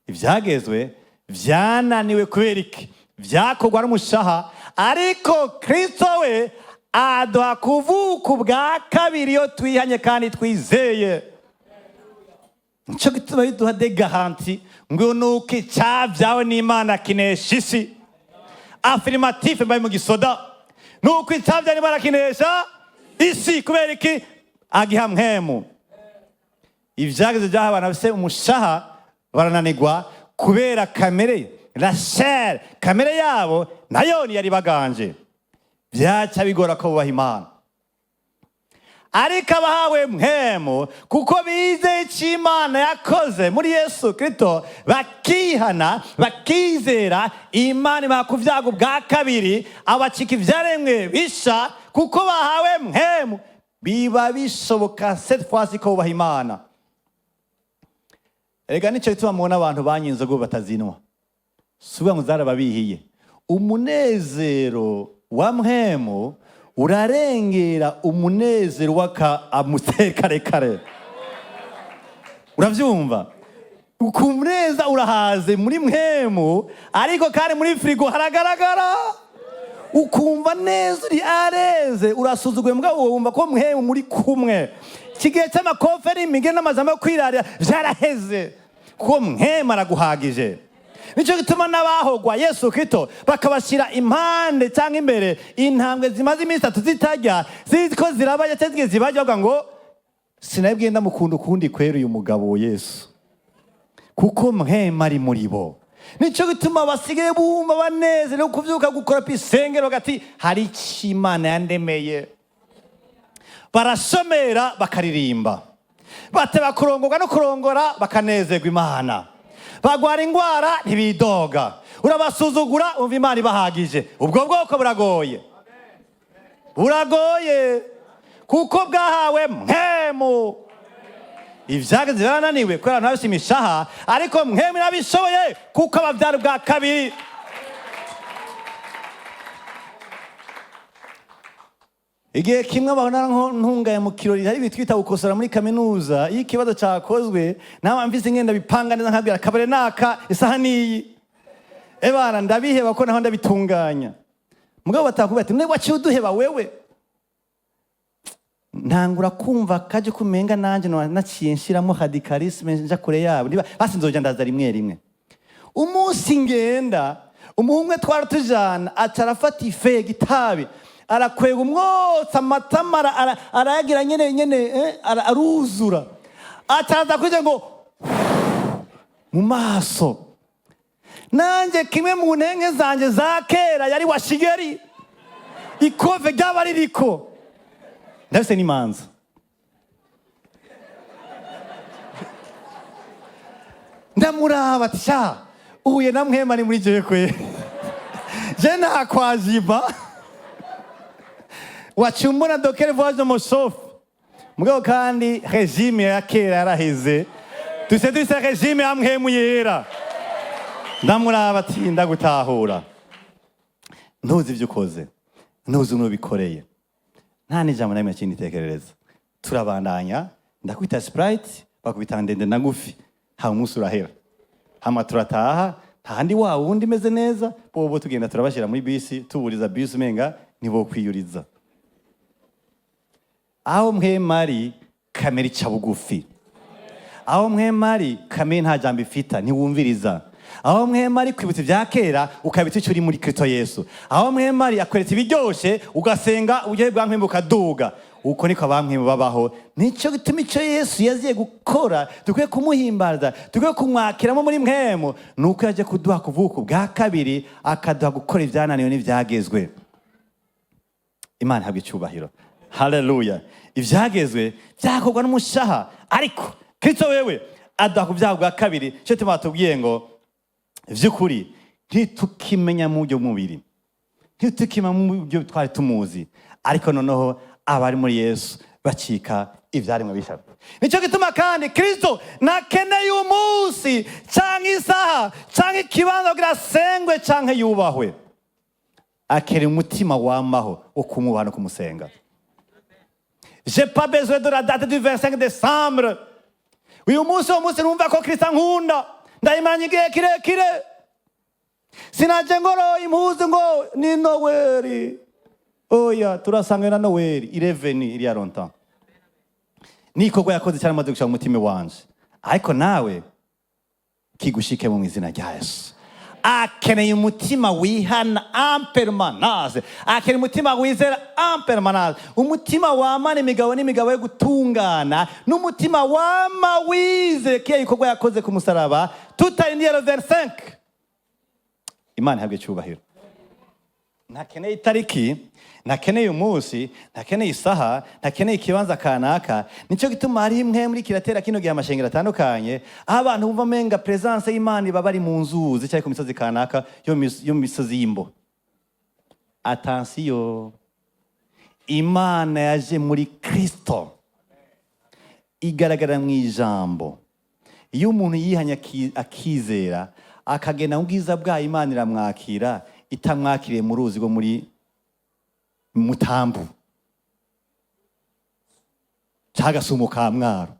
A: Ivyagezwe vyananiwe kubera iki? Vyakorwa n'umushaha. Ariko Kristo we aduha kuvuka ubwa kabiri iyo twihanye kandi twizeye. Nico gituma biduha des garanties ngo nuko icavyawe n'Imana kinesha isi. Affirmatif mbaye mu gisoda, nuko icavyawe n'Imana kinesha isi. Kubera iki? Agiha mpwemu. Ivyageze vyaha abantu bafise umushaha barananirwa kubera kamere, la chair, kamere yabo nayo yari baganje, vyaca bigora ko bubaha Imana. Ariko abahawe mpwemu, kuko bizeye icyo Imana yakoze muri Yesu Kristo, bakihana, bakizera, Imana ibaha ku bwa kabiri, abacika ibyaremwe bisha. Kuko bahawe mpwemu, biba bishoboka cette fois ko bubaha Imana. Erega nicyo gituma mubona abantu banywa inzoga batazinwa. Si ukuvuga ngo zarababihiye. Umunezero wa mpwemu urarengera umunezero w'aka Amstel karekare. Urabyumva, ukumva neza urahaze muri mpwemu, ariko kandi muri firigo haragaragara. Ukumva neza uri areze, urasuzuguye, mugabo wumva ko mpwemu muri kumwe. Iki gihe cy'amakofe n'imigeni n'amajambo yo kwirarira byaraheze, kuko mpwemu araguhagije. Nicyo gituma n'abahogwa Yesu Kristo bakabashyira impande cyangwa imbere, intambwe zimaze iminsi 3 zitarya, ziko zirabajya cyangwa zibajya, bavuga ngo sinabwiye ndamukunda ukundi kwera uyu mugabo Yesu, kuko mpwemu ari muri bo. Nicyo gituma basigaye bumva banezerewe kubyuka gukora isengero, gati hari icyo Imana yandemeye. Barasomera, bakaririmba, bateba kurongorwa no kurongora, bakanezerwa Imana. Bagwara ingwara ntibidoga, urabasuzugura, umva Imana ibahagije. Ubwo bwoko buragoye, buragoye, kuko bwahawe mpwemu. Ivyageze birananiwe kubera abantu bafise imishaha, ariko mpwemu irabishoboye kuko abavyara ubwa kabiri. Igihe kimwe babona ntungaye mu kirori, hari ibintu twita gukosora muri kaminuza. Iyo ikibazo cyakozwe, nawe mvise ngenda bipanga neza, nkabwira kabare naka isaha niyi. Ebana ndabiheba ko naho ndabitunganya, mugabo batakubwira ati none waciye uduheba wewe. Ntangura kumva kaje kumenga nanje naciye nshiramo radicalisme, nja kure yabo. Niba basi nzoja ndaza rimwe rimwe. Umunsi ngenda, umuhungu twari tujana aca arafata ife gitabi, arakwega umwotsi, amatama arayagira nyene nyene, aruzura, aca araza kuja ngo mu maso. Nanjye kimwe mu ntenge zanje za kera yari wa Shigeri, ikove ryaba ririko ndabise n'imanza. Ndamuraba ati sha uhuye na mwema ni muri jewe kwe, je ntakwajiba wacumbona dokere voyage moshofe. Mugabo kandi regime ya kera yaraheze, duse duse regime ya mpwemu yera. Ndamuraba ati ndagutahura, ntuzi ibyo ukoze, ntuzi n'ubikoreye, nta n'ijambo na rimwe kindi tekerereza. Turabandanya, ndakwita Sprite, bakubita ndende na ngufi, hama umunsi urahera, hama turataha. Ntahandi wa wundi imeze neza bobo, tugenda turabashyira muri bisi, tuburiza bisi, umenga nibo kwiyuriza. Aho mpwemu ari, kamere ica bugufi. Aho mpwemu ari, kamere nta jambo ifita, ntiwumviriza. Aho mpwemu ari, kwibutsa ibya kera, ukabitsa icyo uri muri Kristo Yesu. Aho mpwemu ari, akweretse ibiryoshe, ugasenga, uburyohe bwa mpwemu bukaduga. Uko niko abampwemu babaho. Nicyo gituma icyo Yesu yaziye gukora dukwiye kumuhimbaza, dukwiye kumwakiramo muri mpwemu, ni uko yaje kuduha kuvuka ubwa kabiri, akaduha gukora ibyananiwe n'ibyagezwe. Imana ihabwa icyubahiro, haleluya. Ibyagezwe byakorwa n'umushaha, ariko Kristo wewe Aduha kubyara bwa kabiri. Cyo tuma batubwiye ngo vy'ukuri ntitukimenya mu buryo mubiri, ntitukimenya mu buryo twari tumuzi, ariko noneho abari muri Yesu bacika ivyaremwe bisha. Nicyo gituma kandi Kristo ntakeneye umunsi canke isaha canke ikibanza kugira asengwe canke yubahwe. Akeneye umutima wamaho wo kumwubaha no kumusenga. J'ai pas besoin de la date du 25 décembre. Uyu munsi, uwo munsi numva ko Kristo ankunda, ndayimanye igihe kirekire. Sinaje ngoroye impuzu ngo ni Noweli. Oya, turasanga na Noweli ireveni il y a longtemps. N'ikorwa yakoze cyaramaze gushika mu mutima wanje, ariko nawe kigushike mu izina rya Yesu. Akeneye umutima wihana en permanence, akeneye umutima wizera en permanence, umutima wamana imigabo n'imigabo yo gutungana, n'umutima wama wize kiya gikorwa yakoze ku musaraba, tutarindiye le 25. Imana ihabwe icyubahiro. Ntakeneye itariki, ntakeneye umunsi, ntakeneye isaha, ntakeneye ikibanza kanaka. Nicyo gituma hari imwe muri kiratera kino gihe amashengero atandukanye, aho abantu bumva menga présence y'Imana iba bari mu nzuzi cyangwa ku misozi kanaka yo mu misozi y'Imbo. Attention, Imana yaje muri Kristo, igaragara mu ijambo. Iyo umuntu yihanye, akizera, akagenda mu bwiza bwayo, Imana iramwakira itamwakiriye mu ruzi rwo muri Mutambu cyangwa Gasumo ka Mwaro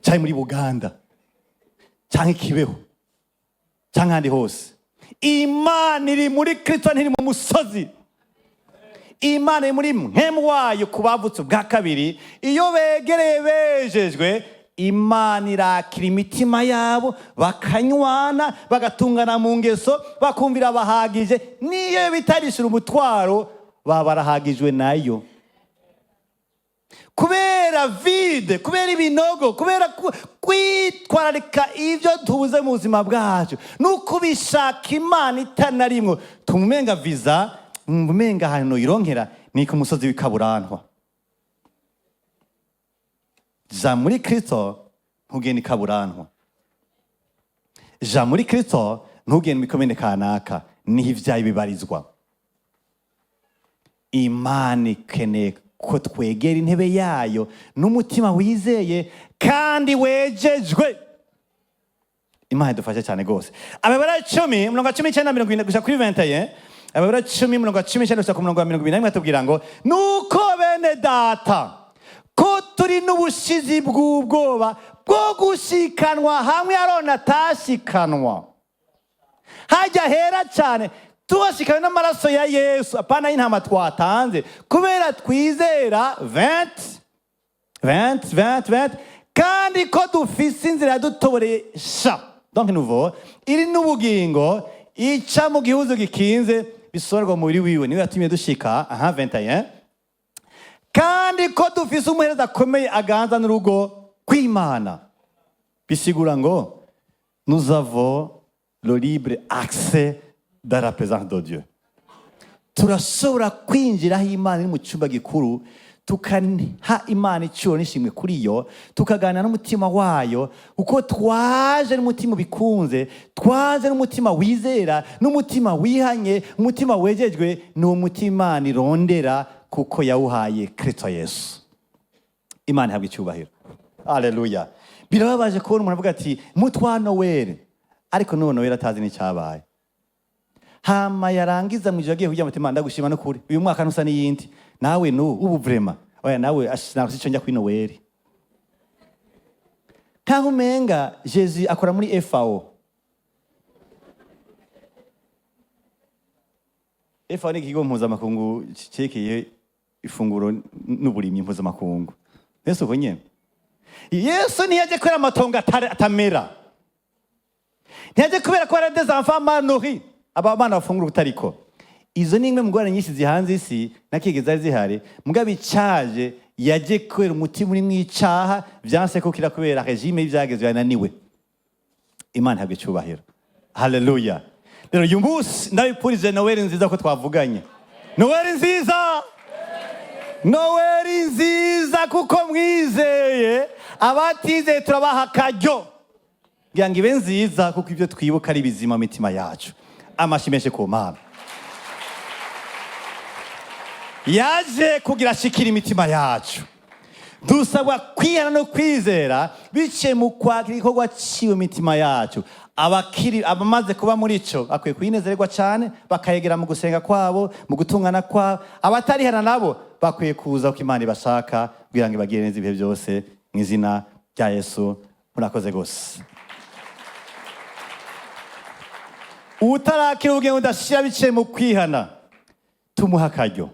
A: cyangwa muri Buganda cyangwa Ikibeho cyangwa ahandi hose. Imana iri muri Kristo, ntiri mu musozi. Imana iri muri mpemu wayo ku bavutse ubwa kabiri. Iyo begereye bejejwe, Imana irakira imitima yabo, bakanywana, bagatungana mu ngeso, bakumvira bahagije. Niyo bitarishura umutwaro, baba barahagijwe nayo. Kubera vide, kubera ibinogo, kubera kwitwararika ibyo tubuze mu buzima bwacu n'ukubishaka Imana itanarimwo, tumumenga visa, umenga ahantu noyironkera ni ku musozi w'Ikaburantwa. Ja muri Kristo, ntugende ikaburantwa. Ja muri Kristo, ntugende mu ikomine kanaka, niho ibyayo bibarizwa. Imana ikeneye ko twegera intebe yayo n'umutima wizeye kandi wejejwe. Imana idufashe cyane rwose. Abaheburayo 10, umurongo wa 19, 40 gushika kuri 21. Abaheburayo 10, umurongo wa 19 gushika ku murongo wa 21, atubwira ngo: "Nuko bene data, ko turi n'ubushizi bw'ubwoba bwo gushikanwa hamwe Aroni atashikanwa hajya hera cyane, tubashikanywe n'amaraso ya Yesu, apana y'intama twatanze, kubera twizera." 20, 20, 20, 20. "Kandi ko dufise inzira yadutoboreye sha," donc nouveau, "iri n'ubugingo, ica mu gihuzu gikinze, bisorerwa mu mubiri wiwe, niwe yatumye dushika aha." 21. "Kandi ko dufise umuhereza akomeye aganza n'urugo kw'Imana." Bisigura ngo nous avons le libre accès dans la présence de Dieu. Turashobora kwinjira aho Imana iri mu cyumba gikuru, tukaha Imana icyubahiro n'ishimwe kuri yo, tukaganira n'umutima wayo, kuko twaje n'umutima ubikunze, twaje n'umutima wizera, n'umutima wihanye, umutima wejejwe. Ni uwo mutima Imana irondera, kuko yawuhaye Kristo Yesu. Imana ihabwa icyubahiro. Aleluya. Birababaje kubona umuntu avuga ati mutwa Noweli, ariko n'uwo Noweli atazi n'icyabaye. Hama yarangiza mu ijoro agiye kuryama ati: "Imana, ndagushima no kuri uyu mwaka ntusa n'iyindi." Nawe nu ubu vraiment, oya, nawe ntabwo sico njya kuri Noweli, nkaho umenga Jésus akora muri FAO. FAO ni ikigo mpuzamakungu cyerekeye ifunguro n'uburimyi mpuzamakungu. Yesu uko nyene, Yesu ntiyajye kubera amatongo atamera, ntiyajye kubera ko hari des enfants mal nourris, aba bana bafungura ubutariko. Izo ni imwe mu ngorane nyinshi zihanze isi, nakige zari zihari. Mugabo icaje, yaje kubera umutima uri mw'icaha, vyanse ko kira kubera régime y'ivyagezwe yananiwe. Imana ihabwa icyubahiro. Haleluya. Rero uyu munsi ndabipfurije Noweli nziza, ko twavuganye. Noweli nziza, Noweli nziza, kuko mwizeye. Abatizeye turabaha akaryo kugira ngo ibe nziza, kuko ibyo twibuka ari bizima mu mitima yacu. Amashyi menshi ku Mana. Yaje kugira ashikire imitima yacu. Dusabwa kwihana no kwizera biciye mu kwakira igikorwa ciwe mu mitima yacu. Abakiri, abamaze kuba muri ico, bakwiye kuyinezererwa cyane, bakayegera mu gusenga kwabo, mu gutungana kwabo. Abatarihana nabo bakwiye kuza uko Imana ibashaka, kugira ngo ibagire neza ibihe byose, mu izina rya Yesu. Murakoze gose. Utarakira ubugingo budashira biciye mu kwihana, tumuha akaryo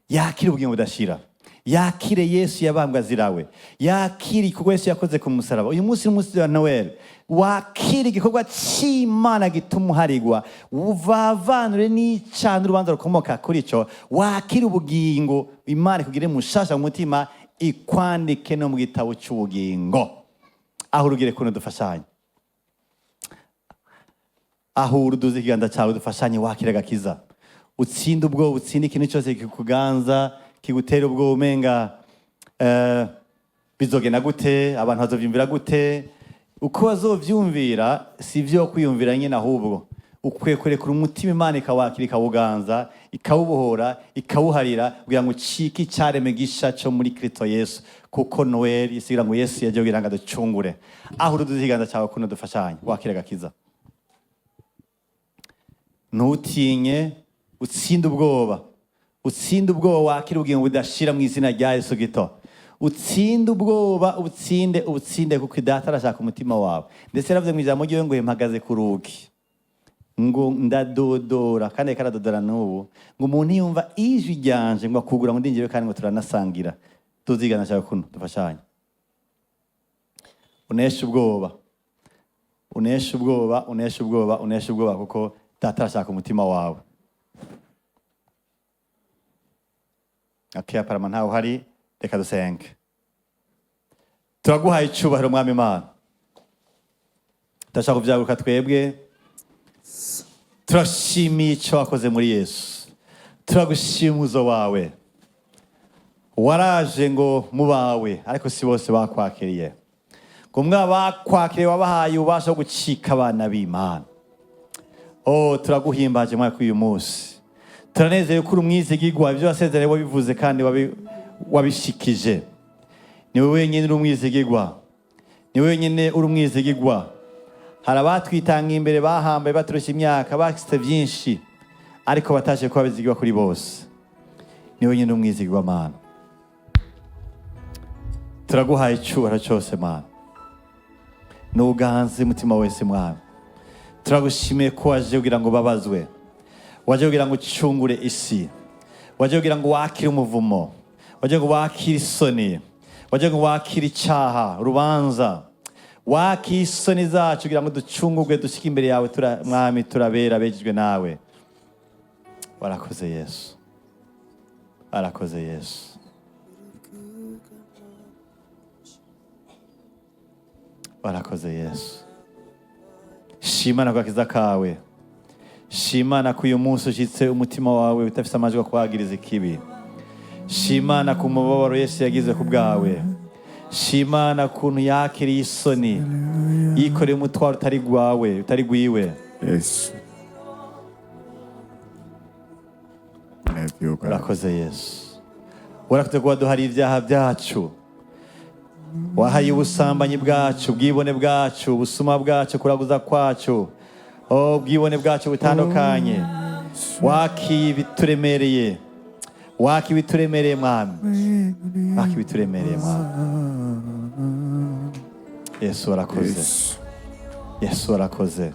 A: yakire ubugingo budashira, yakire Yesu yabambwe azirawe, yakire igikorwa Yesu yakoze ku musaraba. Uyu munsi ni umunsi wa Noel. Wakire igikorwa cy'Imana gituma uharigwa, uvavanure n'icyaha n'urubanza rukomoka kuri icyo. Wakire ubugingo, Imana ikugire mushasha mu mutima, ikwandike no mu gitabo cy'ubugingo. Aho urugire kuno dufashanye, aho uruduze ikiganza cyawe dufashanye, wakire agakiza, utsinde ubwoba, utsinde ikintu cyose kikuganza, kigutera ubwoba, umenga bizogenda gute, abantu bazovyumvira gute. Uko bazovyumvira si vyo kwiyumvira nyine, ahubwo ukwiye kurekura umutima, Imana ikawakira, ikawuganza, ikawubohora, ikawuharira, kugira ngo ucike icyaremwe gisha cyo muri Kristo Yesu. Kuko Noel isigira ngo Yesu yaje kugira ngo aducungure. Aho uruduze ikiganza cyawe kuno dufashanye, wakira agakiza. Ntutinye, utsinde ubwoba, utsinde ubwoba, wakire ubugingo budashira mu izina rya Yesu gito. Utsinde ubwoba, utsinde, utsinde, kuko Data arashaka umutima wawe. Ndetse yaravuze mu ijambo ryiwe ngo: "Mpagaze ku rugi ngo ndadodora", kandi ariko aradodora n'ubu, ngo umuntu yumva ijwi ryanje ngo akugura, ngo ndinjire, kandi ngo turanasangira. Tuzigana cyawe kuno dufashanye. Uneshe ubwoba, uneshe ubwoba, uneshe ubwoba, uneshe ubwoba, kuko Data arashaka umutima wawe. Okay, parama ntawe uhari, reka dusenge. Turaguhaye icyubahiro, Mwami Imana. Turashaka kubyaguruka twebwe. Turashimiye icyo wakoze muri Yesu. Turagushima umuzo wawe. Waraje ngo mubawe, ariko si bose bakwakiriye. Ngo mwa bakwakiriye, wabahaye ububasha bwo gucika abana b'Imana. Oh, turaguhimbaje mwaka uyu munsi. Turanezerewe ko uri umwizigirwa, ibyo wasezeranye wabivuze kandi wabishikije. Ni wowe wenyine uri umwizigirwa, ni wowe wenyine uri umwizigirwa. Hari abatwitanga imbere, bahambaye, baturusha imyaka, bafite byinshi, ariko batashe kuba bizigirwa kuri bose. Ni wowe wenyine umwizigirwa, Mana. Turaguhaye icyubahiro cyose, Mana, n'ubuganzi umutima wese. Mwami, turagushimiye ko waje kugira ngo ubabazwe, waje kugira ngo ucungure isi, waje kugira ngo wakire umuvumo, waje ngo wakire isoni, waje ngo wakire icyaha, urubanza, wakire isoni zacu, kugira ngo ducungurwe, dushyike imbere yawe. Mwami, turabera bejejwe nawe. Warakoze Yesu, warakoze Yesu, warakoze Yesu. Shimana ku gakiza kawe. Shimana ko uyu munsi ushyitse umutima wawe udafite amajwi akwagiriza ikibi. Shimana ku mubabaro Yesu yagize ku bwawe. Shimana kuntu yakiriye isoni, yikoreye umutwaro utari gwawe, utari gwiwe.
B: Yes. Love you, God.
A: Urakoze Yesu, warakoze kuba duhari ibyaha byacu, wahaye ubusambanyi bwacu, ubwibone bwacu, ubusuma bwacu, kuraguza kwacu, oh, ubwibone bwacu butandukanye. Wakiye ibituremereye, wakiye ibituremereye, Mwami, wakiye ibituremereye, Mwami Yesu. Warakoze.
B: Yes.
A: Yesu, warakoze.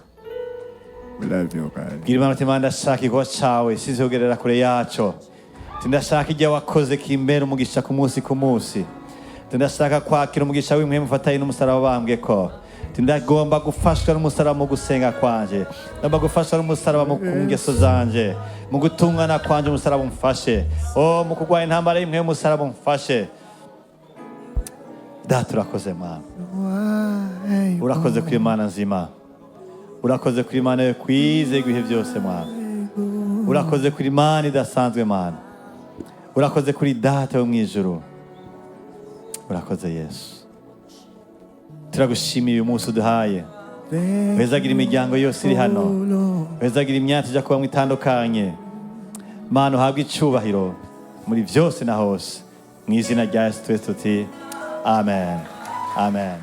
B: We love you, God.
A: Bwira Imana uti: "Imana, ndashaka igikorwa cyawe, sizogerera kure yaco. Ndashaka ibyo wakoze kimbera umugisha ku munsi ku munsi. Ndashaka kwakira umugisha w'imwe mufatanye n'umusaraba bambwe ko. Ndagomba gufashwa n'umusaraba mu gusenga kwanje, ndagomba gufashwa n'umusaraba mu ngeso zanje, mu gutungana kwanje, umusaraba umfashe. Oh, mu kurwanya intambara y'imwe, umusaraba umfashe." Data, urakoze Mana, urakoze kuri Imana nzima, urakoze kuri Imana yo kwizerwa ibihe byose. Mwana, urakoze kuri Imana idasanzwe. Mana, urakoze kuri Data wo mu ijuru. Urakoze Yesu. Turagushimiye uyu munsi uduhaye. Wezagira imiryango yose iri hano, wezagira imyanya tujya kubamo itandukanye. Mana, uhabwe icubahiro muri byose na hose, mu izina rya Yesu twese tuti amen, amen.